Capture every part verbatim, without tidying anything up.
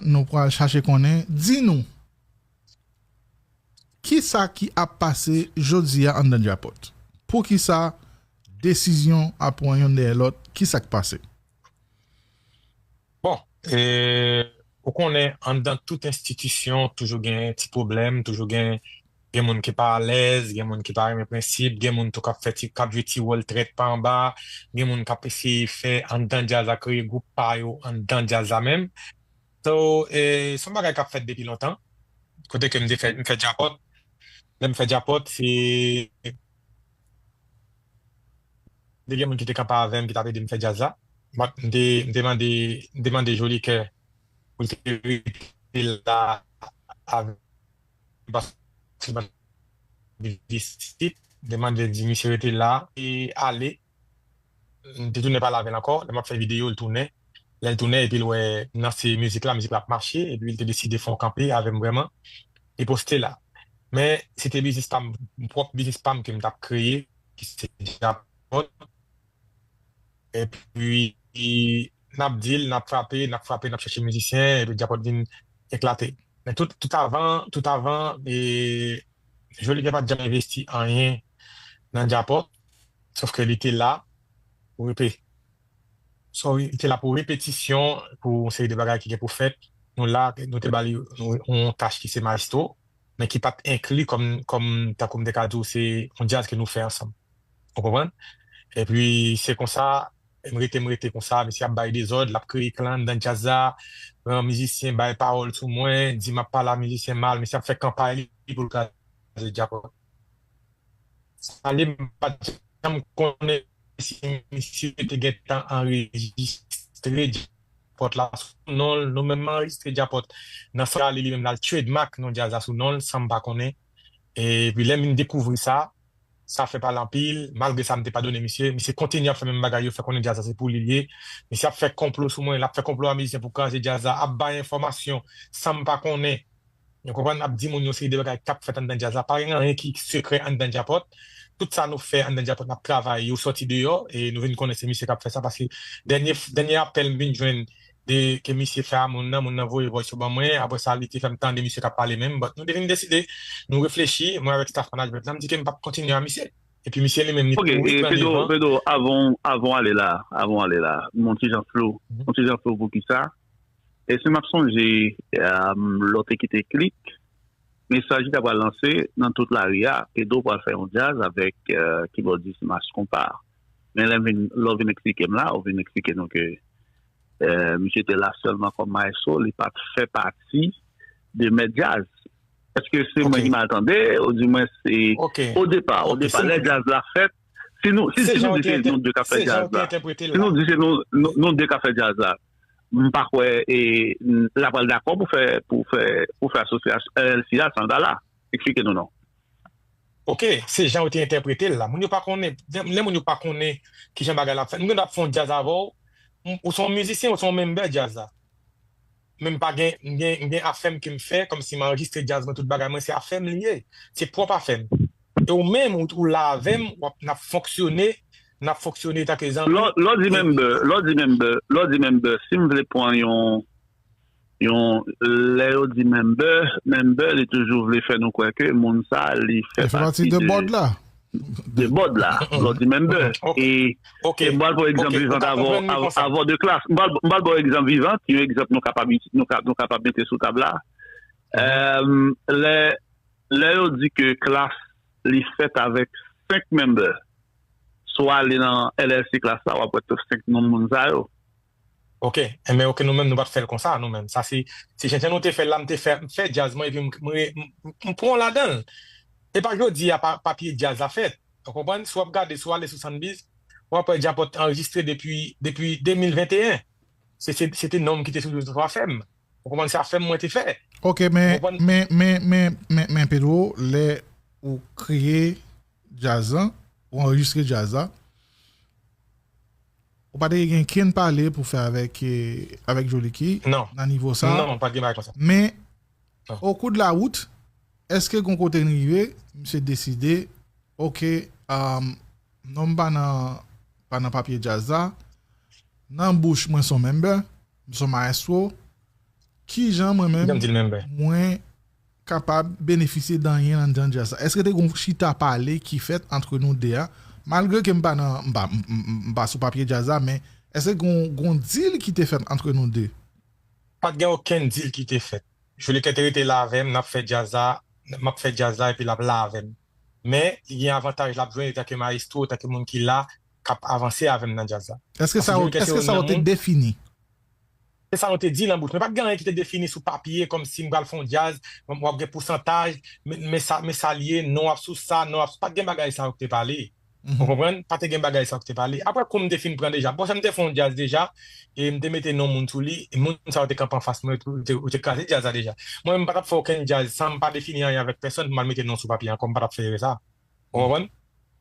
nou pral chache konnen, di nou, kisa ki ap pase jodi a anndan Djapòt? Poukisa desizyon ap pran yonn dèyè lòt? Kisa k pase? Bon, e, ou konnen, anndan tout enstitisyon, toujou gen ti pwoblèm, toujou gen, gen moun ki pa alèz, gen moun ki pa renmen prensip, gen moun tou k ap fè ti, k ap jwe ti wòl trèt pa anba, gen moun k ap eseye fè anndan djaz la, kreye gwoup pa yo anndan djaz la menm. So, e, se yon bagay k ap fèt depi lontan. Kote ke m te fè, m fè Djapòt. Lè m fè Djapòt, se te gen moun ki te kanpe avè m, ki t ap ede m fè djaz la. M te, m te mande, m te mande Jolikè pou l te rete la avè m, paske m t ap viv isit. M te mande l, di misye rete la, e ale. M te tounen pale avè l ankò. Lè m ap fè videyo, l tounen. Lè l tounen, epi l wè m lanse mizik la, mizik la ap mache, epi l te deside fè yon kanpe avè m vrèman. Li poste la. Men, se te biznis pa m, pwòp biznis pa m ke m t ap kreye, ki se Djapòt. Epi, n ap deal, n ap frape, n ap frape, n ap chèche mizisyen, epi Djapòt vin eklate. Men tout, tout avan, tout avan, e, Jolikè pa t janm envesti anyen nan Djapòt, sòf ke li te la pou repe-, sorry, li te la pou repetisyon, pou yon seri de bagay ki gen pou fèt. Nou la, nou te ba li yon, yon tach ki se mayestwo, men ki pa t enkli kòm, kòm, tankou m te ka di w, se yon djaz ke nou fè ansanm. Ou konprann? Epi, se konsa, m rete, m rete konsa, misye ap bay dezòd, l ap kreye klan anndan djaz la, pran mizisyen, bay pawòl sou mwen, di m ap pale a mizisyen mal, misye ap fè kanpay li pou l kraze Djapòt. Sa li, m pa t janm konnen si misye te gentan anrejistre Djapòt la sou non l. Nou menm, m anrejistre Djapòt nan sa li, li menm l al trademark non djaz la sou non l, san m pa konnen. Epi lè m vin dekouvri sa, sa fè pale anpil. Malgre sa, m te padone misye. Misye kontinye ap fè menm bagay yo, fè konnen djaz la se pou li l ye. Misye ap fè konplo sou mwen, l ap fè konplo a mizisyen pou kraze djaz la, ap bay enfòmasyon san m pa konnen. Ou konprann? Ap di moun yon seri de bagay k ap fèt anndan djaz la. Pa gen anyen ki sekrè anndan Djapòt. Tout sa nou fè anndan Djapòt, n ap travay, yo sòti deyò, e nou vin konnen se misye k ap fè sa, paske dènye, dènye apèl m vin jwenn de, ke misye fè a moun nan, moun nan voye voice yo ban mwen, apre sa, li te fè m tande misye k ap pale menm, but nou te vin deside, nou reflechi, mwen avèk staff management la, m di ke m p ap kontinye a misye. Epi misye li menm, li kouri pran devan. Ok, e Pedro, Pedro, avan, avan w ale la, avan w ale la, m yon ti jan flou, m yon ti jan flou poukisa, E si m ap sonje, lè w te kite Klik, mesaj li ta pral lanse nan tout lari a, Pedro pral fè yon djaz avèk kibòdis Mass Konpa. Men lè m vin, lè w vin eksplike m la, ou vin eksplike nou ke misye te la sèlman kòm mayestwo, li pa t fè pati de Mèt Djaz. Èske se mwen ki mal tande, oudimwen se odepa, odepa, lè djaz la fèt, si nou, si, si nou di se nou de k ap fè djaz la, si nou di se nou, nou, nou de k ap fè djaz la, m pa kwè e l ap pral dakò pou fè, pou fè, pou fè asosyasyon L L C a san dola. Eksplike nou non. Ok, se jan yo te entèprete l la. Moun yo pa konnen, lè moun yo pa konnen kijan bagay la ap fèt. M gen dwa ap fè yon djaz avè w, ou se yon mizisyen, ou se yon member djaz la. Men m pa gen, m gen, m gen afè m ke m fè, kòmsi m anrejistre djaz mwen, tout bagay mwen, se afè m li ye. Se pwòp afè m. E ou menm, ou, ou la avè m, w ap, n ap fonksyone, n ap fonksyone tanke zanmi. Lè w, lè w di member, lè w di member, lè w di member, si m vle pran yon, yon, lè yo di member, member, li toujou vle fè nou kwè ke moun sa, li fè pati de, de board la. De board la, lè w di member. E, e m pral pran egzanp vivan avè w, avè w de Klass. M pral, m pral ba w egzanp vivan, yon egzanp nou kapab, nou ka, nou kapab mete sou tab la. Lè, lè yo di ke Klass li fèt avèk senk member, si w ale nan L L C Klass la, w ap wè tout senk non moun sa yo. Ok, enben ok, nou menm nou pa t fè l konsa, nou menm. Sa se, se jan, jan nou te fè l la, m te fè, m fè djaz mwen, epi m, m, m, m pran w ladan l. E pa jodi a pa, papye djaz la fèt. Ou konprann? Si w ap gade, si w ale sou Soundbiz, w ap wè Djapòt anrejistre depi, depi de mil venteyen. Se, se, se te non m ki te sou Djapòt F M. Ou konprann? Se afè m mwen te fè. Ok, men, men, men, men, men, men Pedro, lè ou kreye djaz la, ou anrejistre djaz la, ou pa te gen kenn pale pou fè avèk, eh, avèk Jolikè nan nivo sa. Non, pa t gen bagay konsa. Men, okou de la wout, èske gon kote n rive, misye deside, ok, um, non m pa nan, pa nan papye djaz la, nan bouch mwen se yon member, m se yon mayestwo, Kijan mwen menm, mwen kapab benefisye de anyen anndan djaz la? Èske te gen yon chita pale ki fèt antre nou de a? Malgre ke m pa nan, m pa, m, m, m pa sou papye djaz la, men èske gen yon, gen yon deal ki te fèt antre nou de? Pa t gen okenn deal ki te fèt. Jolicoeur te rete la avè m, n ap fè djaz la, m ap fè djaz la epi l ap la avè m. Men, li gen avantaj l ap jwenn etanke mayestwo, etanke moun ki la, k ap avanse avè m nan djaz la. Èske sa, èske sa yo te defini? Se sa nou te di nan bouch. Men pa t gen anyen ki te defini sou papye, kòmsi m pral fè yon djaz, w ap gen pousantaj, men, men sa, men sa l ye, non ap sou sa, non ap sou, pa t gen bagay sa yo ki te pale. Ou konprann? Pa te gen bagay sa yo ki te pale. Apre kou m te fin pran deja, bon, sa m te fè yon djaz deja, e m te mete non moun sou li, e moun sa yo te kanpe anfas mwen, ou te, ou te kraze djaz la deja. Mwen menm, m pa t ap fè okenn djaz san m pa defini anyen avèk pèsonn pou m al mete non sou papye ankò, m pa t ap fè erè sa. Ou konprann?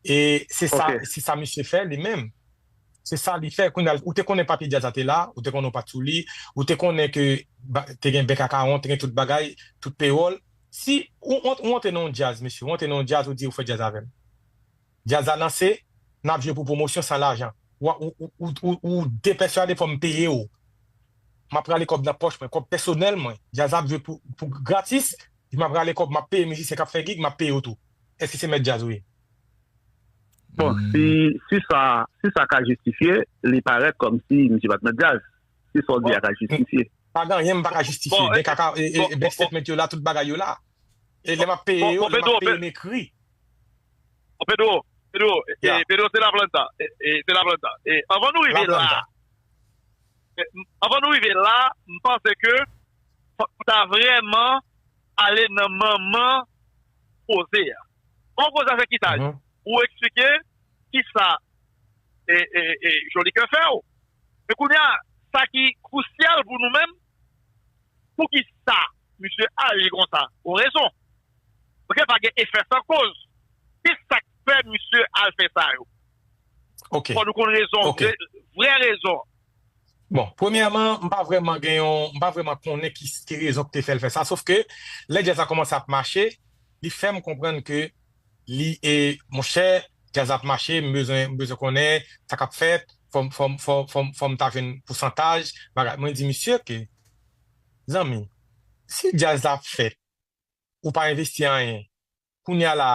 E se sa, se sa misye fè li menm. Se sa li fè. Kounye a, ou te konnen papye djaz la te la, ou te konnen ou pa t sou li, ou te konnen ke ba- te gen bèk a kawon, te gen tout bagay, tout pewòl. Si ou, ou, ou antre nan yon djaz, mesye, ou antre nan yon djaz, ou di ou fè djaz avè m. Djaz la lanse, n ap jwe pou pwomosyon san lajan. Ou, ou, ou, ou, ou, ou depèswade fò m peye w. M ap rale kòb nan pòch mwen, kòb pèsonèl mwen. Djaz la ap jwe pou, pou gratis, epi m ap rale kòb, m ap peye mizisyen k ap fè gig, m ap peye yo tou. Èske se mèt djaz ou ye? Bon, si, si sa, si sa ka jistifye, li parèt kòmsi misye pa t nan djaz. Si sa w di a ka jistifye. Pa gen anyen m pa ka jistifye. Bon, bèk a ka, e, e, bèk statement yo la, tout bagay yo la. E lè m ap peye yo, lè m ap peye m ekri. Bon, Pedro, Pedro, e, Pedro, se la planta. E, e, se la planta. E, anvan nou rive la, e, anvan nou rive la, m panse ke fòk nou ta vrèman ale nan manman koze a. Manman koze a se kisa? Ou eksplike kisa e, e, e, Jolicoeur fè w. Men kounye a, sa ki krisyal pou nou menm, poukisa misye aji konsa? Ou rezon. Paske pa gen efè san koz. Ki sa k fè misye al fè sa yo? Ok. Fò nou konn rezon, Ok. vrè, vrè rezon. Bon, premyèman, m pa vrèman gen yon, m pa vrèman konnen ki, ki rezon ki te fè l fè sa, sof ke lè djaz la kòmanse ap mache, li fè m konprann ke li, e, monchè, djaz la ap mache, m bezwen, m bezwen konnen sa k ap fèt, fò m, fò m, fò, fò m, fò m ta jwenn pousantaj, bagay. Mwen di misye ke, zanmi, si djaz la ap fèt, ou pa envesti anyen, kounye a la,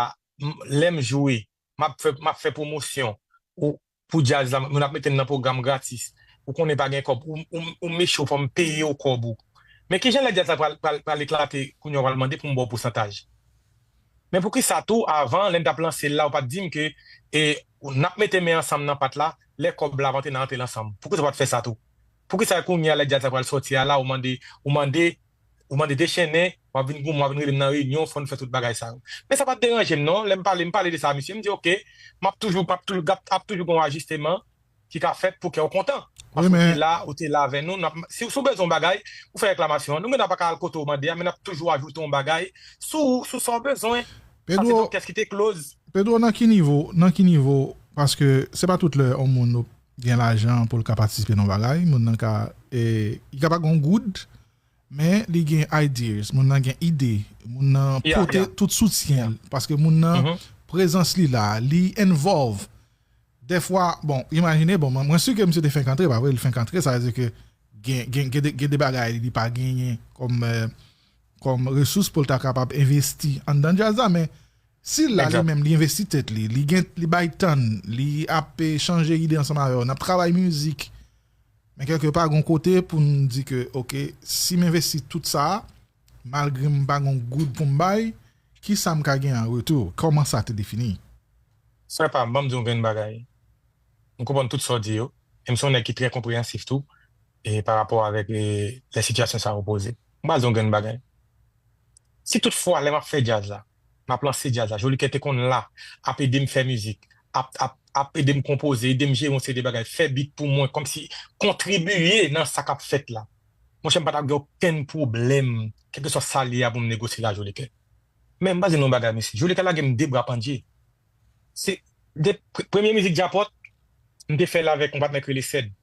m- lè m jwe, m ap fè, m ap fè pwomosyon ou, pou djaz la, moun ap mete m nan pwogram gratis. Ou konnen pa gen kòb, ou, ou, ou meche w, fò m peye w kòb ou. Men kijan lè djaz la pral, pral, pral eklate, kounye a w pral mande pou m ba w pousantaj? Men poukisa tou, avan, lè n t ap lanse l la, ou pa t di m ke, e, n ap mete men ansanm nan pat la, lè kòb la ap antre, n a antre l ansanm? Poukisa w pa t fè sa tou? Poukisa kounye a lè djaz la pral sòti a la, ou mande, ou mande, ou mande dechennen, w ap vin goumen, w ap vin rele m nan reyinyon, fò n fè tout bagay sa yo. Men sa pa t deranje m non, lè m pale, m pale de sa a misye, m di oke, m ap toujou, m ap toujou, ap toujou gen yon ajisteman ki ka fèt pou kè w kontan. Paske ou te la, ou te la avè nou, n ap, si, si w bezwen yon bagay, ou fè reklamasyon an. Nou menm n ap pa ka al kote w mande a, men n ap toujou ajoute yon bagay sou, sou sa w bezwen. Sa se Pedro, yon kès ki te close. Pedro, nan ki nivo, nan ki nivo, paske se pa tout lè yon moun gen lajan pou l ka patisipe nan yon bagay, moun nan ka, e, li ka pa gen yon goud, men li gen ideas, moun nan gen ide, moun nan Yeah, pote yeah. tout soutyen l, paske moun nan, Mhm. prezans li la, li involve. Dèfwa, bon, imajine, bon, mwen, mwen si ke misye te fenk antre, pa vre, li fenk antre, sa vle di ke gen, gen, gen, de, gen de bagay li pa genyen kòm, eh, kòm resous pou l ta kapab envesti anndan djaz la, men si l la li Exact. menm, li envesti tèt li, li gen, li bay tan, li ap, eh, chanje ide ansanm avè w, n ap travay mizik, men kèlkepa, gon kote pou n di ke, oke, si m envesti tout sa, malgre m pa gon goud pou m bay, kisa m ka gen an retou? Kòman sa te defini? Frè pa m, ban m di w yon grenn bagay. M konprann tout sa w di yo. E m se yon nèg ki trè konpreyansif tou, e pa rapò avèk, e, lè sitiyasyon sa yo poze. M pral di w yon grenn bagay. Si tout fwa lè m ap fè djaz la, m ap lanse djaz la, Jolicoeur te konn la, ap ede m fè mizik, ap, ap, ap ede m konpoze, ede m jere yon seri de bagay, fè bit pou mwen, kòmsi kontribiye nan sa k ap fèt la. Monchè, m pa t ap gen okenn pwoblèm, kèlkeswa sa l ye a, pou m negosye la, Jolicoeur. Men m pral di nou yon bagay, mesye. Jolicoeur lage m de bra pandye. Se de, pre- premye mizik Djapòt, m te fè l avèk yon patnè k rele Sèd.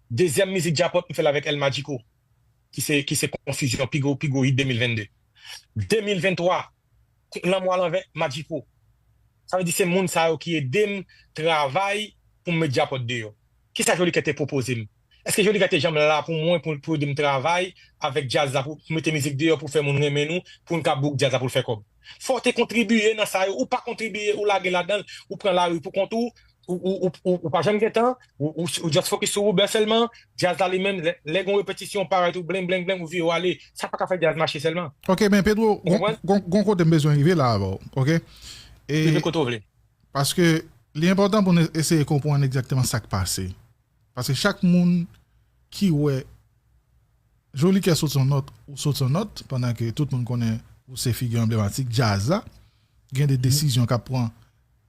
Dezyèm mizik Djapòt, m fè l avèk El Magico, ki se, ki se Konfizyon, pi gwo, pi gwo hit de mil vennde. De mil venntwa, Lanmou a lanvè, Magico. Sa vle di se moun sa yo ki ede m travay pou m met Djapòt deyò. Kisa Jolicoeur te pwopoze m? Èske Jolica te janm la pou mwen, pou, pou ede m travay avèk djaz la, pou, pou mete mizik deyò, pou fè moun renmen nou, pou n ka bouk djaz la, pou l fè kòb? Fò w te kontribiye nan sa yo, ou pa kontribiye, ou lage ladan l, ou pran lari pou kont ou, ou, ou, ou, ou, ou pa janm gen tan, ou, ou, ou just focus sou Uber sèlman, djaz la li menm, lè, lè gen yon repetisyon, parèt ou blen, blen, blen, ou vire w ale, sa pa ka fè djaz mache sèlman. Ok, men Pedro, gon, gon, gon kote m bezwen rive la avè w, ok? E, rive kote w vle. Paske li enpòtan pou nou eseye konprann egzakteman sa k pase. Paske chak moun ki wè Jolica sot yon nòt, ou sot yon nòt, pandan ke tout moun konnen ou se figi anblematik djaz la, gen de desizyon k ap pran,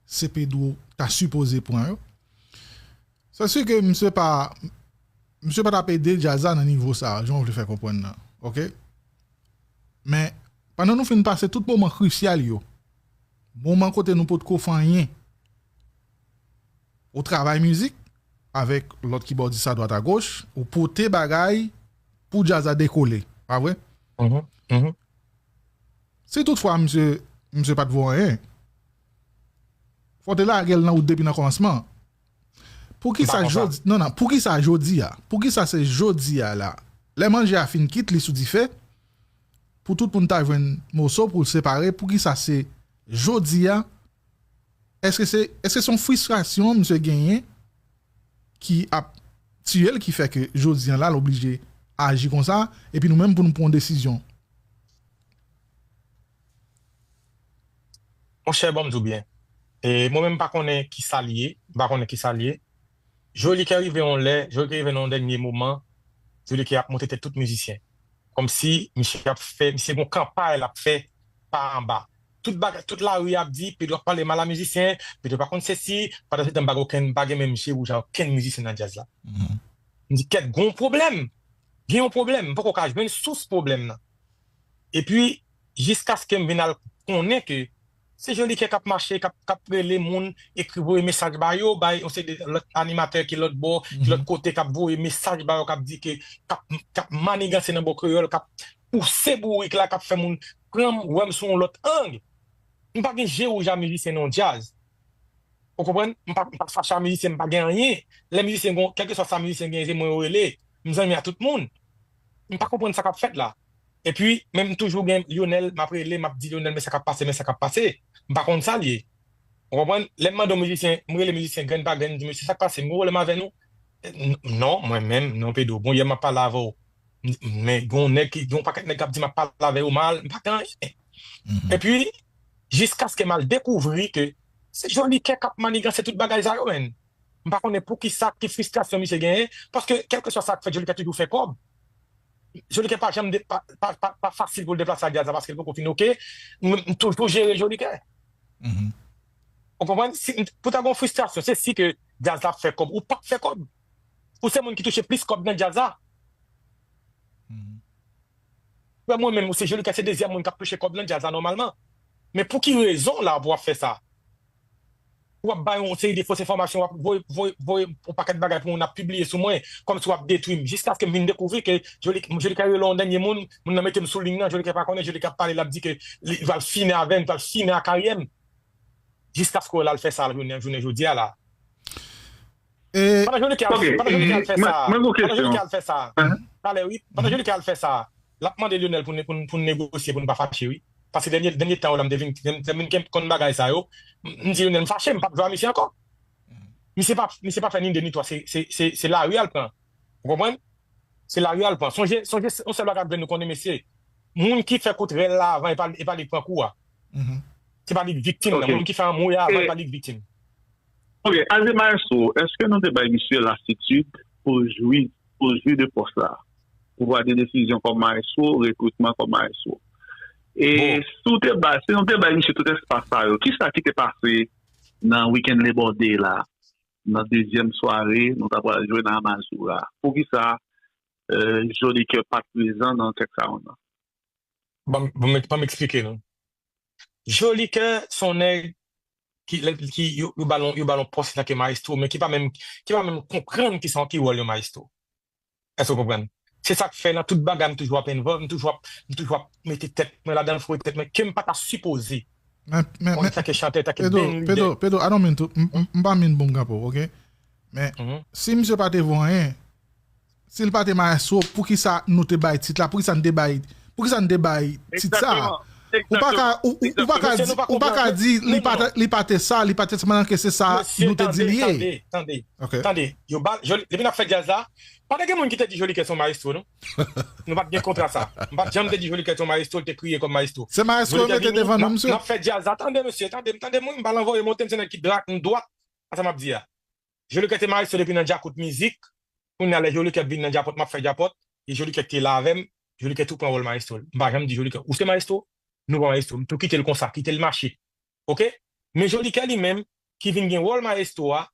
se Pedro ta sipoze pran yo. Se si ke misye pa, misye pa t ap ede djaz la nan nivo sa, jan w vle fè konprann nan, ok? Men, pandan nou fin pase tout moman krisyal yo, moman kote nou potko fè anyen, ou travay mizik avèk lòt kibòdis adwat agoch, ou pote bagay pou djaz la dekole, pa vre? Si toutfwa misye, misye pa t voye anyen, fò w te lage l nan wout depi nan kòmansman. Poukisa jodi, non, non, poukisa jodi a? Poukisa se jodi a la? Lè manje a fin kit li sou dife, pou tout moun ta jwenn moso pou l separe, poukisa se jodi a? Èske se, èske se yon fristrasyon misye genyen ki ap tiye l, ki fè ke jodi a la, l oblije aji konsa, epi nou menm pou nou pran yon desizyon? Monchè, ban m di w byen. E mwen menm, m pa konnen ki sa l ye. M pa konnen ki sa l ye. Jolica rive yon lè, Jolica rive nan yon dènye moman, Jolica ap monte tèt tout mizisyen. Kòmsi misye ap fè, misye gon kanpay l ap fè pa anba. Tout bagay, tout lari ap di, Pedro ap pale mal a mizisyen, Pedro pa konn sesi, pandan se tan m pa gen okenn, m pa gen menm je wouj a okenn mizisyen nan djaz la. M di, kèt, gon pwoblèm. Gen yon pwoblèm, m poko ka jwenn sous pwoblèm nan. Epi, jiskaske m vin al konnen ke se Jolica k ap mache, k ap, k ap rele moun, ekri, voye mesaj ba yo, bay yon seri de lòt animatè ki lòt bò, ki lòt kote, k ap voye mesaj ba yo, k ap di ke, k ap, k ap maniganse nan bò kreyòl, k ap pouse bourik la, k ap fè moun pran m, wè m sou yon lòt ang. M pa gen je wouj a mizisyen nan yon djaz. Ou konprann? M pa, m pa fache a mizisyen, m pa gen anyen. Lè mizisyen gon, kèlkeswa sa mizisyen gen, se mwen yo rele. M zanmi a tout moun. M pa konprann sa k ap fèt la. Epi, men m toujou gen Lionel, m ap rele, m ap di Lionel, men sa k ap pase, men sa k ap pase. M pa konn sa l ye. Ou konprann? Lè m mande yon mizisyen, m rele mizisyen grenn pa grenn, m di, "Mesye, sa k pase? M gen pwoblèm avè nou?" "N-, non, mwen menm, non, Pedro. Bon, yè m ap pale avè w. M-, men gen yon nèg ki, gen yon pakèt nèg k ap di m ap pale avè yo mal, m pa gen anyen." Epi, jiskaske m al dekouvri ke se Jolica k ap maniganse tout bagay sa yo, menn. M pa konnen poukisa, ki fristrasyon misye genyen, paske kèlkeswa sa k fèt, Jolica toujou fè kòb. Jolica pa janm de, pa, pa, pa, pa fasil pou l deplase ak djaz la, paske l poko fin oke. M, m toujou jere Jolica. Ou konprann? Si, pou ta gen fristrasyon, se si ke djaz la ap fè kòb ou p ap fè kòb. Ou se moun ki touche plis kòb nan djaz la. Frè mwen menm, ou se Jolica, se dezyèm moun k ap touche kòb nan djaz la nòmalman. Men pou ki rezon la pou w ap fè sa? W ap bay yon seri de fos enfòmasyon, w ap voye, voye, voye yon pakèt bagay pou moun ap pibliye sou mwen, kòmsi w ap detwi m, jiskaske m vin dekouvri ke Joli-, Jolica rele yon dènye moun, moun nan mete m sou liy nan, Jolica pa konnen, Jolica ap pale, l ap di ke li pral fini avè m, li pral fini ak karyè m. Jiskaske w al fè sa jounen, jounen jodi a la. Pandan Jolica al, pandan Jolica al fè sa, pandan Jolica al fè sa, talè wi, pandan Jolica al fè sa, l ap mande Lionel pou n, pou n, pou n negosye, pou n pa fache wi. Paske dènye, dènye tan yo la m te vin, m te vin konn bagay sa yo, m, m di Lionel m fache, m p ap jwe a misye ankò. Misye pa, misye pa fè ni de ni twa, se, se, se, se lari a l pran. Ou konprann? Se lari a l pran. Sonje, sonje, yon sèl bagay m vle nou konnen, mesye. Moun ki fè kout rèl la avan, e pa, e pa li k pran kou a. Se pa li k viktim nan. Moun ki fè anmwe a avan, e pa li k viktim. Ok, Alde Maestro, èske nou te bay misye latitid pou l jwi, pou l jwi de pòs la? Pouvwa de desizyon kòm maestro, rekritman kòm maestro. E si w te bay, si nou te bay misye tout espas sa yo, kisa ki te pase nan Weekend Lebòde la, nan dezyèm sware nou ta pral jwe nan Amazura? Poukisa Jolica pa t prezan nan kèk sa yo nan? Ban m, ban m eksplike nou. Jolica se yon nèg ki, ki yo, yo ba l yon, yo ba l yon pòs antanke maestro, men ki pa menm, ki pa menm konprann kisa, ki wòl yon maestro. Èske w konprann? Se sa k fè nan tout bagay m toujou ap involve, m toujou ap, m toujou ap mete tèt mwen ladan l, foure tèt mwen, ke m pa ta sipoze. Men, men, men, antanke chantè, antanke band leader. Pedro, Pedro, I don't mean to, m, m, m pa mean pou m kanpe w, ok? Men, si misye pa te voye anyen, Si l pa te mayestwo, poukisa nou te bay tit la? Poukisa n te bay, poukisa n te bay tit sa? Ou pa ka, ou, ou, ou pa ka di, ou pa ka di li pa te, li pa te sa, li pa te sa, pandan ke se sa nou te di li ye. Tande, tande, tande. Yo ba, depi n ap fè djaz la, pa t gen moun ki te di Jolikè se yon mayestwo, non. Nou pa t gen kontra sa. M pa t janm te di Jolikè se yon mayestwo, l te kriye kòm mayestwo. Se mayestwo yo mete devan nou, misye. N ap fè djaz la, tande, mesye, tande m, tande m, wi, m pa l anvoye monte m, se nèg ki dwat, m dwat, a sa m ap di a. Jolikè te mayestwo depi nan djakout mizik. Kounye a, lè Jolikè vin nan djapòt, m ap fè djapòt. E Jolikè ki te la avè m, Jolikè tou pran wòl mayestwo l. M pa janm di Jolikè, ou se mayestwo, nou pa mayestwo. M tou kite l konsa, kite l mache. Oke? Men Jolikè li menm, ki vin gen wòl mayestwo a,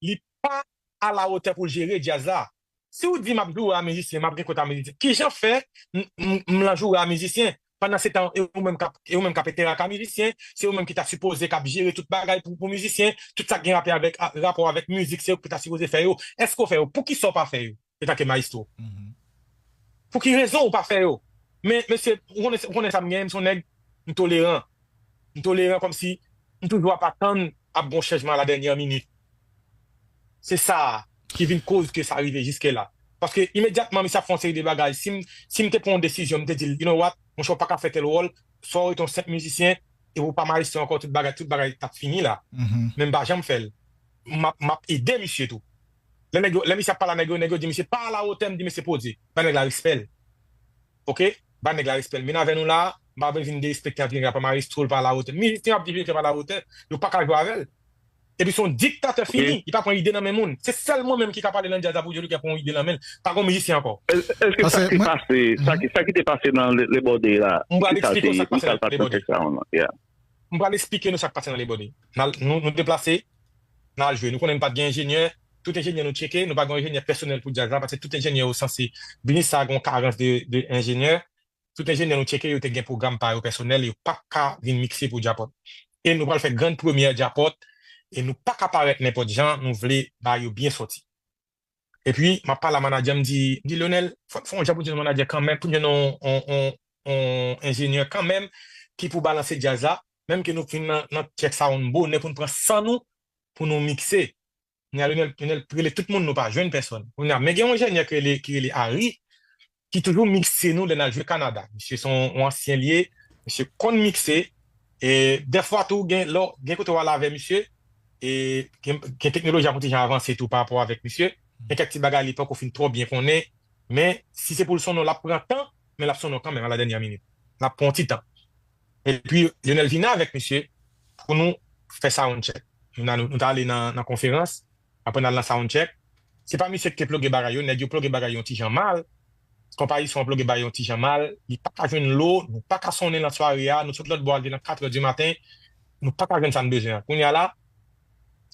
li pa alawotè pou l jere djaz la. Si w di m ap joure a mizisyen, m ap gen kont a mizisyen. Kijan fè m, m, m lan joure a mizisyen? Pandan se tan, e ou menm k ap, e ou menm k ap enterakt a mizisyen, se ou menm ki ta sipoze k ap jere tout bagay pou, pou mizisyen, tout sa k gen rapè avèk, a, rapò avèk mizik, se ou ki ta sipoze fè yo. Èske w fè yo? Poukisa w pa fè yo, antanke mayestwo? Pou ki rezon ou pa fè yo? Men, mesye, ou konnen, ou konnen sa m gen, m se yon nèg, m toleran. M toleran kòmsi m toujou ap atann ap gon chanjman a la dènyè minit. Se sa ki vin koz ke sa rive jiske la. Paske imedyatman misye ap fè yon seri de bagay, si m, si m te pran yon desizyon, m te di l, you know what, monchè, w pa ka fè tèl wòl, swa w rete yon senp mizisyen, epi w pa mayestwo ankò, tout bagay, tout bagay t ap fini la. Men m pa janm fè l. M ap, m ap ede misye tou. Lè nèg yo, lè misye ap pale a nèg yo, nèg yo di misye pa alawotè, m di mesye poze. Bay nèg la respè l. Oke? Bay nèg la respè l. Vin avè nou la, m pa vle vin derespekte, ap vin rap a mayestwo, l pa alawotè. Mizisyen ap di Jolikè pa alawotè, yo pa ka jwe avè l. Epi se yon diktatè fini, li pa pran ide nan men moun. Se sèl mwen menm ki ka pale nan djaz la pou Jolikè pran yon ide nan men l. Pa gon mizisyen ankò. Èske sa ki te pase, sa ki, sa ki te pase nan Le, Le Bòde la, ki sa te, ki sa l pa t fè sa? M pral eksplike w sa k pase nan Le Bòde. Nou, nou deplase, n al jwe. Nou konnen nou pa t gen enjenyè. Tout enjenyè nou tcheke, nou pa gen enjenyè pèsonèl pou djaz la, paske tout enjenyè yo sanse vini sa gen yon karans de, de enjenyè. Tout enjenyè nou tcheke, yo te gen pwogram pa yo pèsonèl, yo p ap ka vin mikse pou djapòt. E nou pral fè grann premyè djapòt, e nou pa ka parèt nenpòt jan, nou vle bagay yo byen sòti. Epi, m ap pale a manadjè, m di, m di, Lionel, fò, fò yon jan pou n jwenn manadjè kanmenm, pou n jwenn yon, yon, yon, yon enjenyè kanmenm ki pou balanse djaz la, menm ke nou fin nan, nan tchèk sound bonè pou n pran san nou pou nou mikse. Kounye a, Lionel, Lionel rele tout moun, nou pa jwenn pèsòn. Kounye a, men gen yon enjenyè ki rele, ki rele Harry, ki toujou mikse nou lè n al jwe Kanada. Misye se yon, yon ansyen li ye, misye konn mikse, e dèfwa tou, gen, lè w, gen kote w al avè misye, e gen, gen teknoloji ap yon ti jan avanse tou pa rapò avèk misye. Gen kèk ti bagay li poko fin twò byen konnen, men si se pou l sonnen w, l ap pran tan, men l ap sonnen w kanmenm a la dènyè minit. L ap pran yon ti tan. Epi, Lionel vin avèk misye pou nou fè sound check. Nou, nou, nou t ale nan, nan konferans, apre n al nan sound check. Se pa misye ki te ploge bagay yo, nèg yo ploge bagay yo yon ti jan mal. Konpayi son an ploge bagay yo yon ti jan mal. Li pa ka jwenn lo, nou pa ka sonnen l nan sware a, nou sot lòt bò al nan katrè di maten, nou pa ka jwenn sa n bezwen an. Kounye a la,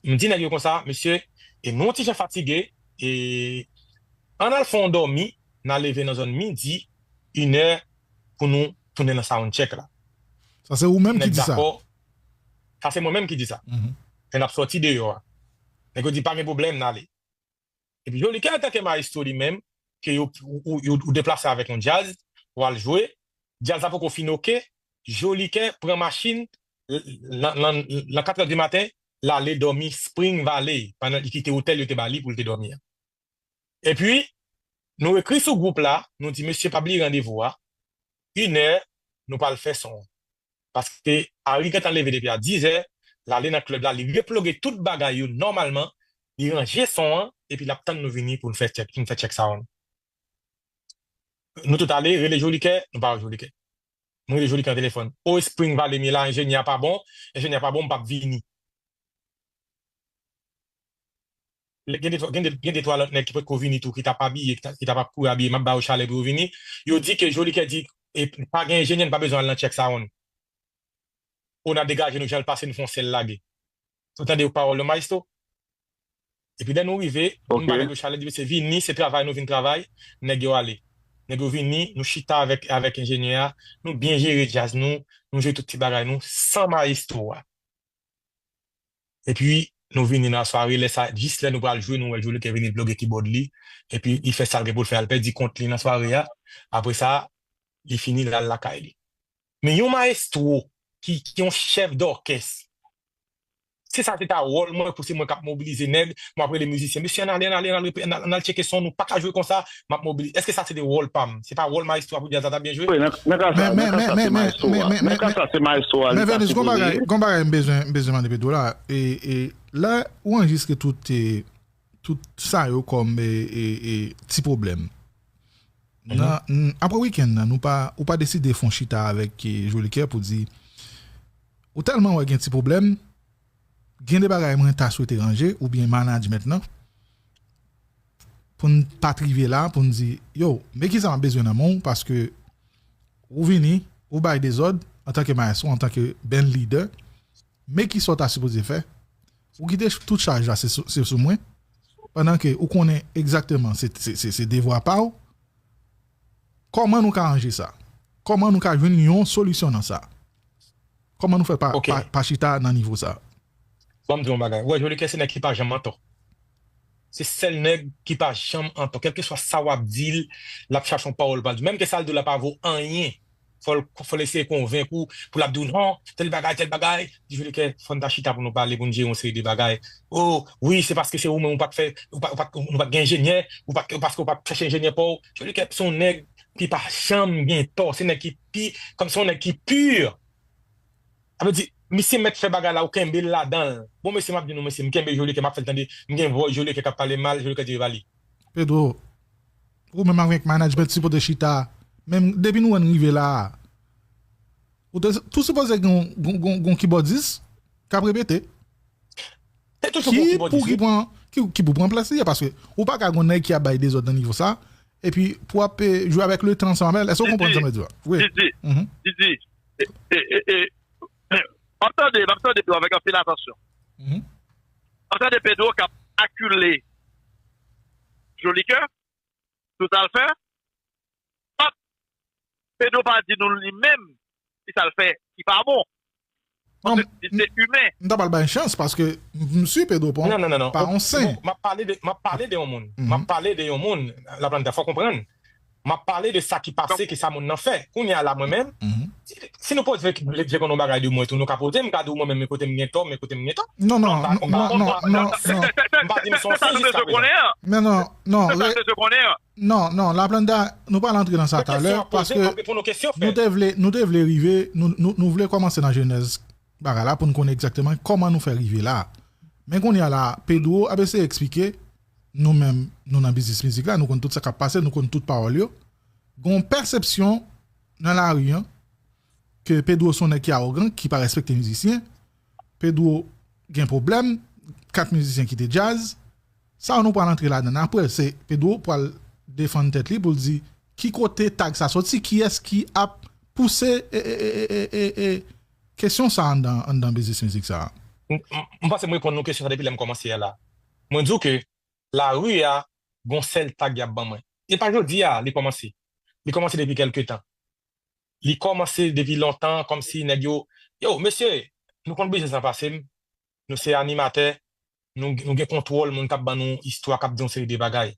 m di nèg yo konsa, mesye, e nou yon ti jan fatige, e ann al fè yon dòmi, n a leve nan zòn midi, inè, pou nou tounen nan sound check la. Sa se ou menm ki di sa? Sa se mwen menm ki di sa. Lè n ap sòti deyò a. Nèg yo di pa gen pwoblèm, n ale. Epi Jolikè antanke mayestwo li menm, ke yo, ou, ou, ou, ou deplase avèk yon djaz, ou al jwe, djaz la poko fin oke, Jolikè pran machin, l-, l-, nan, nan, nan katrè di maten, l ale dòmi Spring Valley, pandan li kite otèl yo te ba li pou l te dòmi an. Epi, nou ekri sou gwoup la, nou di, mesye, pa bliye randevou a, inè, nou pral fè son an. Paske Harry gentan leve depi a dizè, l ale nan klèb la, li reploge tout bagay yo nòmalman, li ranje son an, epi l ap tann nou vini pou n fè tchèk, pou n fè tchèk sound. Nou tout ale, rele Jolikè, nou pa wè Jolikè. Mwen rele Jolikè nan telefòn. O, Spring Valley m ye la, enjenyè a pa bon, enjenyè a pa bon, m p ap vini. Gen de, gen de, gen de twa lòt nèg ki potko vini tou, ki t ap abiye, ki t ap, ki t ap ap kouri abiye, m ap ba yo chalè pou yo vini. Yo di ke Jolikè di, e, pa gen enjenyè, n pa bezwen al nan tchèk sound. O, n a degaje nou, jan l pase, nou fè yon sèl lage. Ou tande pawòl yo, mayestwo? Epi lè nou rive, m pale de chalè, di mesye vini, se travay nou vin travay, nèg yo ale. Nèg yo vini, nou chita avèk, avèk enjenyè a, nou byen jere djaz nou, nou jwe tout ti bagay nou, san mayestwo a. Epi, nou vini nan sware, lè sa, jis lè nou pral jwe, nou wè Jolikè vini ploge kibòd li, epi li fè sa l gen pou l fè, al pèdi kont li nan sware a. Apre sa, li fini, l al lakay li. Men yon mayestwo ki, ki yon chèf dòkès, si sa se ta wòl mwen, pou se mwen k ap mobilize nèg, mwen ap rele mizisyen, mesye, ann ale, ann ale, ann ale, ann al, ann al tcheke son, nou pa ka jwe konsa, m ap mobilize. Èske sa se te wòl pa m? Se pa wòl mayestwo a pou djaz la ta byen jwe? Wi, nan, nan ka sa, Men, nan ka men, sa, se men, men, mayestwo men, a. men, Nan ka men, sa, se mayestwo a, li men ta Venus, gon sipoze bagay, ye. Gon bagay m bezwen, m bezwen mande Pedro la. E, e lè ou anrejistre tout, e, tout sa yo kòm, e, e, e, ti pwoblèm. Nan, n- apre wikenn nan, nou pa, ou pa deside fè yon chita avèk, e, Jolicoeur pou di, ou tèlman wè gen ti pwoblèm, gen de bagay mwen ta swete ranje, oubyen management nan, pou n pa t rive la, pou n di, yo, men kisa m ap bezwen nan men w, paske ou vini, ou bay dezòd, antanke mayestwo, antanke band leader, men kisa w ta sipoze fè, ou kite ch- tout chaj la, se sou, se sou mwen, pandan ke ou konnen egzakteman se, se, se, se devwa pa w, kòman nou ka ranje sa? Kòman nou ka jwenn yon solisyon nan sa? Kòman nou fè pa, Ok. pa, pa chita nan nivo sa? Ban m di w yon bagay. Ou wè, Jolicoeur se nèg ki pa janm antò. Se sèl nèg ki pa janm antò. Kèlkeswa sa w ap di l, l ap chache yon pawòl pou l di. Menm ke sa l di w la pa vo anyen, fò l, fò l eseye konvenk ou, pou l ap di w non, tèl bagay, tèl bagay. Di Jolicoeur, fò n ta chita pou nou pale, pou n jere yon seri de bagay. Oh, wi, se paske se ou menm ou pa t fè, ou pa, ou pa, nou pa t gen enjenyè, ou pa, paske ou pa t chèche enjenyè pa w. Jolicoeur se yon nèg ki pa janm gen tò. Se nèg ki pi, kòm se yon nèg ki pur. Sa vle di, misye mèt fè bagay la, ou kenbe l ladan l. Bon, mesye, m ap di nou, mesye, m kenbe Jolicoeur, m ap fè l tande, m gen vòy Jolicoeur k ap pale mal, Jolicoeur di, Vali. Pedro, ou menm avèk management sipoze chita, menm depi nou wè n rive la a, ou te tou sipoze gen yon- gen yon- gen yon- gen yon kibòdis k ap repete. Se toujou gon Ki kibòdis, pou ki wi. pran, ki, ki pou pran plas li a, paske ou pa ka gon nèg ki ap bay dezòd nan nivo sa, epi pou ap, e, jwe avèk le tan ansanm avè l. Èske w konprann sa m ap di a? Wi. Didi, Mhm. Didi, e, e, e, e, m ap tande, m ap tande yo avèk anpil atansyon. Mhm. M ap tande Pedro k ap akile Jolicoeur, tout sa l fè. Pap, Pedro pa di nou li menm, ki sa l fè, ki pa bon. Non, Paske li se imen. M ta pral bay chans, paske m, m si Pedro pa Non, non, non, non. pa yon sen. Bon, m ap pale de, m ap pale de yon moun. Mhm. M ap pale de yon moun. Laplanta, fò konprann. M ap pale de sa ki pase, ki sa moun nan fè. Kounye a la, mwen menm, Mhm. si, si nou poze vle, vle, vle konn yon bagay de mwen tou, nou ka poze, m ka di w mwen menm, men kote m gen tò, men kote m gen tò. Non, non, M pa- non, m pa- non, non, m pa- non, m pa- non. M pa di m se yon Sa sen nou jiska bezwen prezan. konnen an. Men non, non, Se sa re- nou bezwen konnen an. non, non, Laplanta, nou pa rantre nan sa Fè talè, kesyon ap poze, paske m ap reponn yon kesyon, nou fè. te vle, nou te vle rive, nou, nou, nou vle kòmanse nan jenèz bagay la pou n konnen egzakteman kòman nou fè rive la. Men kounye a la, Pedro ap eseye eksplike, nou menm, nou nan biznis mizik la, nou konn tout sa k ap pase, nou konn tout pawòl yo. Gon pèsepsyon nan lari an, ke Pedro se yon nèg ki awogan, ki pa respekte mizisyen. Pedro gen pwoblèm, kat mizisyen kite djaz. Sa nou pral antre ladan. Apre, se Pedro pral defann tèt li pou l di ki kote tag sa soti, kiyès ki ap pouse, e, e, e, e, e, e, kesyon sa anndan, anndan biznis mizik sa. M, m, m panse m reponn nou kesyon sa depi lè m kòmanse a la. Mwen di w ke lari a, gon sèl tag y ap ban mwen. E pa jodi a, li kòmanse. Li kòmanse depi kèlke tan. Li kòmanse depi lontan, kòmsi nèg yo, yo, mesye, nou konn biznis lan pase m, nou se animatè, nou, nou gen kontwòl moun k ap ban nou istwa, k ap di yon seri de bagay.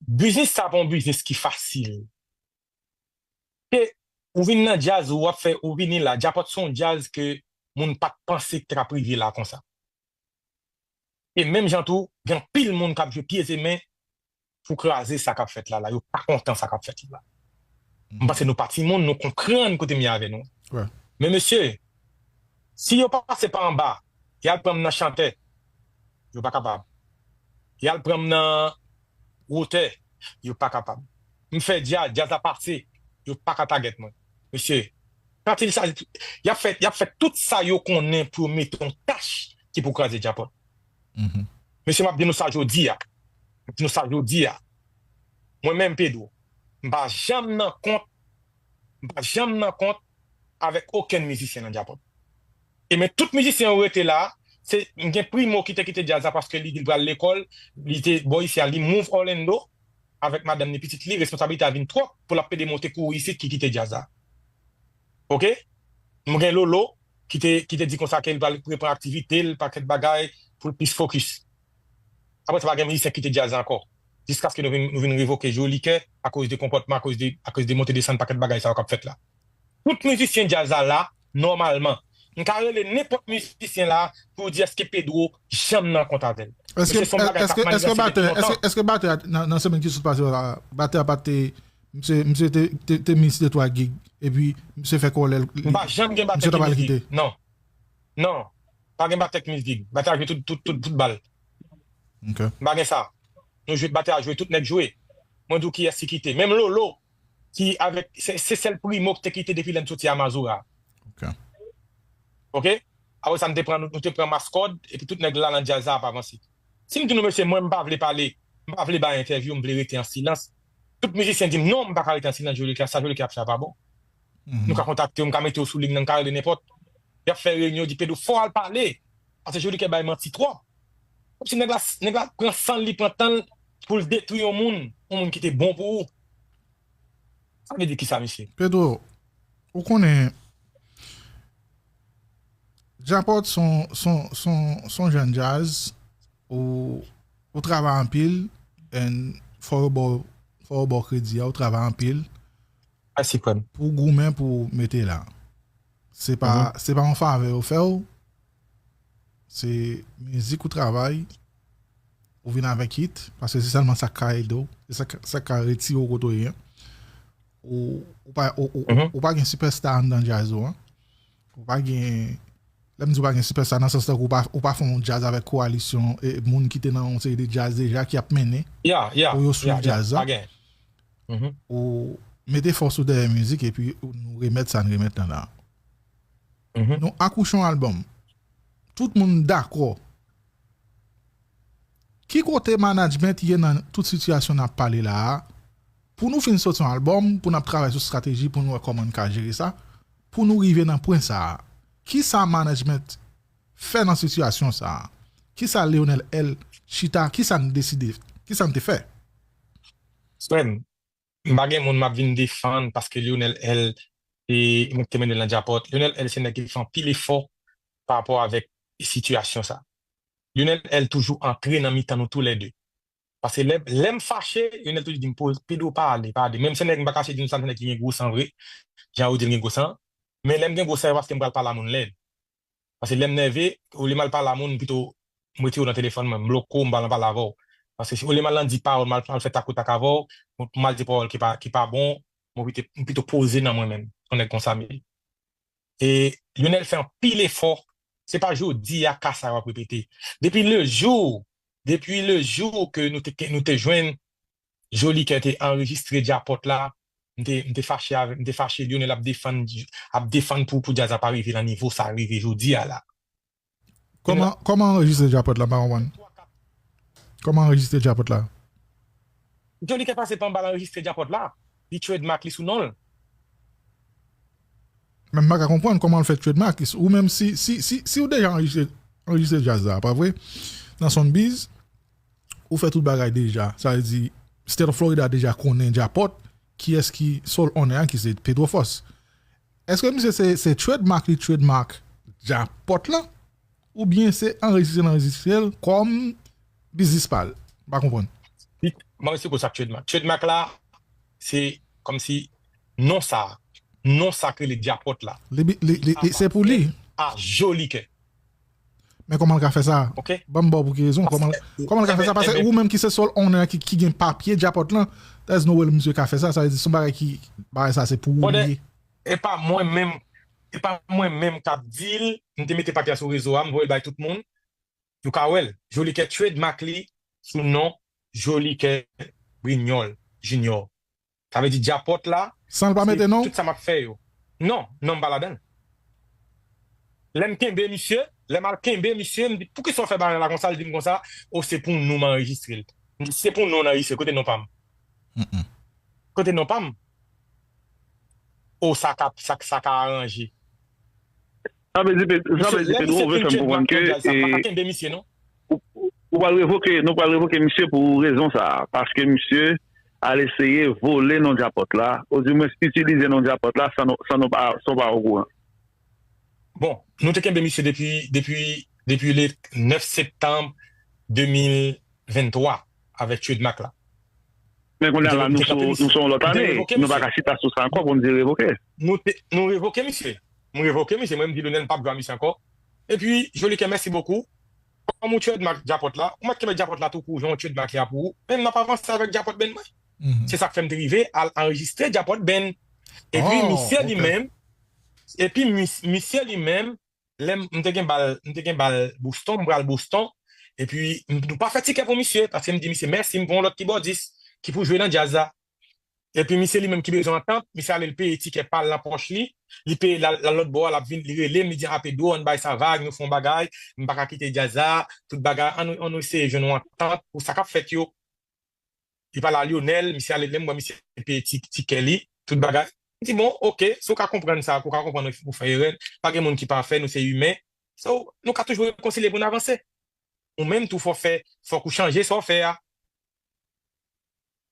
Biznis sa pa yon biznis ki fasil. Ke ou vin nan djaz, ou ap fè, ou vini la, Djapòt se yon djaz ke moun pa t panse ki t ap rive la konsa. E menm jan tou, gen anpil moun k ap jwe pye e men pou kraze sa k ap fèt la, la. Yo pa kontan sa k ap fèt la. M panse nou pa timoun, nou konprann kote m ye avè nou. Wè. Men mesye, si yo pase pa anba, y al pran m nan chantè, yo pa kapab. Y al pran m nan wotè, yo pa kapab. M fè djaz, djaz la pase, yo pa ka tagèt mwen. Mesye, quand il s'agit, y ap fè, y ap fè tout sa yo konnen pou yo mete yon tach ki pou kraze Djapòt. Mhm. Mesye, m ap di nou sa jodi a. M ap di nou sa jodi a. Mwen menm, Pedro, m pa janm nan kont, m pa janm nan kont avèk okenn mizisyen nan Djapòt. E men tout mizisyen yo rete la, se, m gen Primo ki te kite djaz la paske li di l pral lekòl, li te bò isi a, li move Orlando avèk madanm li, pitit li, responsablite a vin twòp pou l ap pede monte kouri isit ki kite djaz la. Oke? M gen Lolo ki te, ki te di konsa ke l pral reprann aktivite l, pakèt bagay, pou l plis fokis. Apre sa, pa gen mizisyen ki kite djaz la ankò. Jiskaske nou vin, nou vin revoke Jolicoeur akoz de konpòtman, akoz de, akoz de monte desann pakèt bagay sa yo k ap fèt la. Tout mizisyen djaz la la, nòmalman. M ka rele nenpòt mizisyen la pou di èske Pedro janm nan kont avè l. Èske, Mesye, se yon bagay k ap èske, èske manifeste depi batè, èske, lontan. Èske batè a, nan, nan semèn ki sot pase yo la, batè a pa te, misye, misye te, te, te miss de twa gig, epi misye fè kòlè, M pa janm gen batè misye ta ki pral miss gig. Kite. Non. Non. Pa gen batè ki miss gig. Batè a jwe tout, tout, tout, tout bal. Ok. M pa gen sa. Nou jwe batè a jwe, tout nèg jwe. Mwen di w kiyès ki kite. Menm Lolo, ki avèk, se, se sèl Primo ki te kite depi lè n soti a Mazora. Ok. Ok? Apre sa, nou te pran, nou te pran maskòd, epi tout nèg la nan djaz la ap avanse. Si m di nou, mesye, mwen, m pa vle pale, m pa vle bay entèvyou, m vle rete an silans. Tout mizisyen di m, non, m pa ka rete an silans, Joliquet, sa Joliquet ap fè a pa bon. Nou ka kontakte w, m ka mete w sou liy nan, m ka rele nenpòt. Y ap fè reyinyon, di Pedro, fò w al pale. Paske Joliquet bay manti twòp. Kòmsi nèg la, nèg la pran san l, li pran tan l pou l detwi yon moun, yon moun ki te bon pou ou. Sa vle di kisa, mesye? Pedro, ou konnen, Djapòt se yon, se yon, se yon, se yon jèn djaz, ou, ou travay anpil, and fò yo ba w, fò yo ba w kredi a, ou travay anpil Mèsi, frè m. Pou w goumen pou w mete la. Se pa, se pa yon favè yo fè w, se mizik ou travay, ou vin avèk hit, paske se sèlman sa k ka ede w, se sa k, sa k ka retire w kote w ye an. Ou, ou pa, ou, ou, ou pa gen sipèsta anndan djaz ou an. Ou pa gen, lè m di ou pa gen sipèsta nan sans tankou ou pa, ou pa fè yon djaz avèk kowalisyon e moun ki te nan yon seri de djaz deja ki ap mennen Ya, ya, pou yo swiv ya, ya, djaz la. Pa gen. Mhm. Ou mete fòs ou dèyè mizik epi nou remèt sa n remèt lan la. Mhm. Nou akouche yon albòm. Tout moun dakò. Ki kote management ye nan tout sitiyasyon n ap pale la a? Pou nou fin soti yon albòm, pou n ap travay sou estrateji, pou nou wè kòman n ka jere sa, pou nou rive nan pwen sa a. Kisa management fè nan sitiyasyon sa a? Kisa Leonel L chita, kisa n deside, kisa n te fè? Frè m, m pa gen moun m ap vin defann paske Leonel L se mwen ki te mennen l nan djapòt. Leonel L se nèg ki fè anpil efò pa rapò avèk sitiyasyon sa. Leonel L toujou antre nan mitan nou toulède. Paske lè, lè m fache, Leonel toujou di m, "Poz, Pedro, pa ale, pa ale." Menm se nèg m pa kache di nou sa, se nèg ki gen gwo san vre. Jan yo di l gen gwo san. Men lè m gen gwo san, se paske m pral pale a moun lèd. Paske lè m nève, olye m al pale a moun, m pito m retire w nan telefòn mwen, m bloke w, m pa nan pale avè w. Paske si olye m al nan di pawòl, m al, m al fè takotak avè w, m al di pawòl ki pa, ki pa bon, m pito, m pito poze nan mwen menm. Yon nèg konsa m ye. E Lionel fè anpil efò. Se pa jodi a ka sa yo ap repete. Depi le jou, depi le jou ke nou te, nou te jwenn Joly Kè te anrejistre Djapòt la, m te, m te fache avè, m te fache Lionel ap defann, ap defann pou, pou djaz la pa rive nan nivo sa rive jodi a la. Kòman, kòman anrejistre Djapòt la, m pa konprann. Kòman anrejistre Djapòt la? Joly Kè pase pa anba l anrejistre Djapòt la. Li trademark li sou non l. Men m pa ka konprann kòman l fè trademark li. Ou menm si, si, si, si w deja anrejistre, anrejistre djaz la, pa vre? Nan Soundbiz, ou fè tout bagay deja. Sa vle di, State of Florida deja konnen Djapòt, kiyès ki sole owner a, ki se Pedro Force. Èske misye se, se trademark li trademark Djapòt lan? Oubyen se anrejistre l anrejistre l kòm biznis pa l? M pa konprann. M ap eksplike w sa k trademark. Trademark la, se kòmsi non sa, non sa k rele Djapòt la. Li, li, li, li, se pou li. A Joly Kè. Men kòman l ka fè sa? Ok. Ban m ba w pou ki rezon? Kòman, kòman l ka fè sa? Paske ou menm ki se sole owner ki, ki gen papye Djapòt lan, there's no way misye ka fè sa. Sa vle di se yon bagay ki, bagay sa se pou ou li ye. E pa mwen menm, e pa mwen menm k ap di l, m te mete papye a sou rezo a, m voye l bay tout moun. Yo ka wè l. Joly Kè trademark li sou non Joly Kè Brignol Junior. Sa vle di Djapòt la. San l pa mete non? Tout sa m ap fè yo. Non, non m pa ladan l. Lè m kenbe misye, lè m al kenbe misye, m di, "Poukisa w fè bagay la konsa?" L di m konsa, "O, se pou nou m anrejistre l." M di, "Se pou nou n anrejistre, kote non pa m?" Kote non pa m? O, sa ka, sa, sa ka aranje. Sa vle di, sa vle di Pedro vle fè m konprann ke e, ou, ou pral revoke, nou pral revoke misye pou rezon sa a. Paske misye al eseye vole non Djapòt la, odimwens itilize non Djapòt la san nou, san nou pa, san w pa okouran. Bon, nou te kenbe misye depi, depi, depi le nèf septanm de mil venntwa avèk trademark la. Men kounye a la, nou sou, nou sou yon lòt ane, nou pa ka chita sou sa ankò pou n di revoke. Nou te, nou revoke misye. M revoke misye, mwen, m di Lionel, m p ap jwe a misye ankò. Epi, Jolicoeur, mèsi bokou. Kòm ou trademark Djapòt la, ou mèt kenbe Djapòt la tou kou jan ou trademark li a pou ou. Men m ap avanse avèk Djapòt Band mwen. Se sa k fè m te rive al anrejistre Djapòt Band. Epi misye li menm, epi mis- misye li menm, lè m m te gen bal, m te gen bal Boston, m pral Boston. Epi m- nou pa fè tikè pou misye, paske m di misye mèsi, m pran yon lòt kibòdis ki pou jwe nan djaz la. Epi misye li menm ki bezwen antant, misye ale l peye tikè pa l nan pòch li, li peye l al lòt bò a, l ap vin, li rele m, li di a Pedro, ann bay sa vag, nou fè yon bagay, m pa ka kite djaz la, tout bagay, ann nou, ann nou eseye jwenn yon antant pou sa k ap fèt yo. Li pale a Lionel, misye ale, lè m wè misye peye ti- tikè li, tout bagay. M di bon, oke, si w ka konprann sa, ou ka konprann ou fè erè, pa gen moun ki pafè, nou se imen. So, nou ka toujou rekonsilye pou n avanse. Ou menm tou fò fè, fòk ou chanje sa w fè a.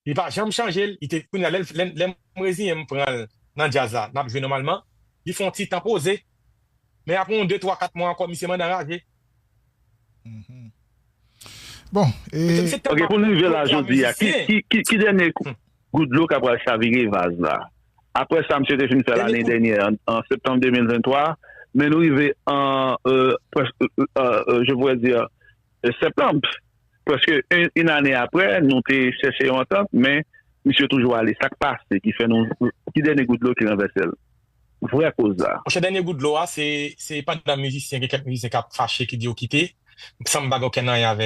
Li pa janm chanje l. Li te kounye a lè, lè, lè m reziyen m pran l nan djaz la, n ap jwe nòmalman. Li fè yon ti tan poze. Men apre yon de, twa, kat mwa ankò, misye mande anraje. Bon, e... Ok, pou n rive la jodi a, ki, ki, ki, ki dènye gout dlo k ap pral chavire vaz la? Apre sa, misye te fin fè l ane dènyè, an, an septanm de mil venntwa, men nou rive an, euh, prèske, euh, euh, je pourrais dire, euh, septanm, prèske yon, yon ane apre, nou te chèche yon antant, men misye toujou ale. Sa k pase ki fè nou, ki dènye gout dlo ki ranvèse l? Vrè koz la. Monchè, dènye gout dlo a, se, se pandan mizisyen, gen kèk mizisyen k ap fache, ki di yo kite, san m pa gen okenn anyen avè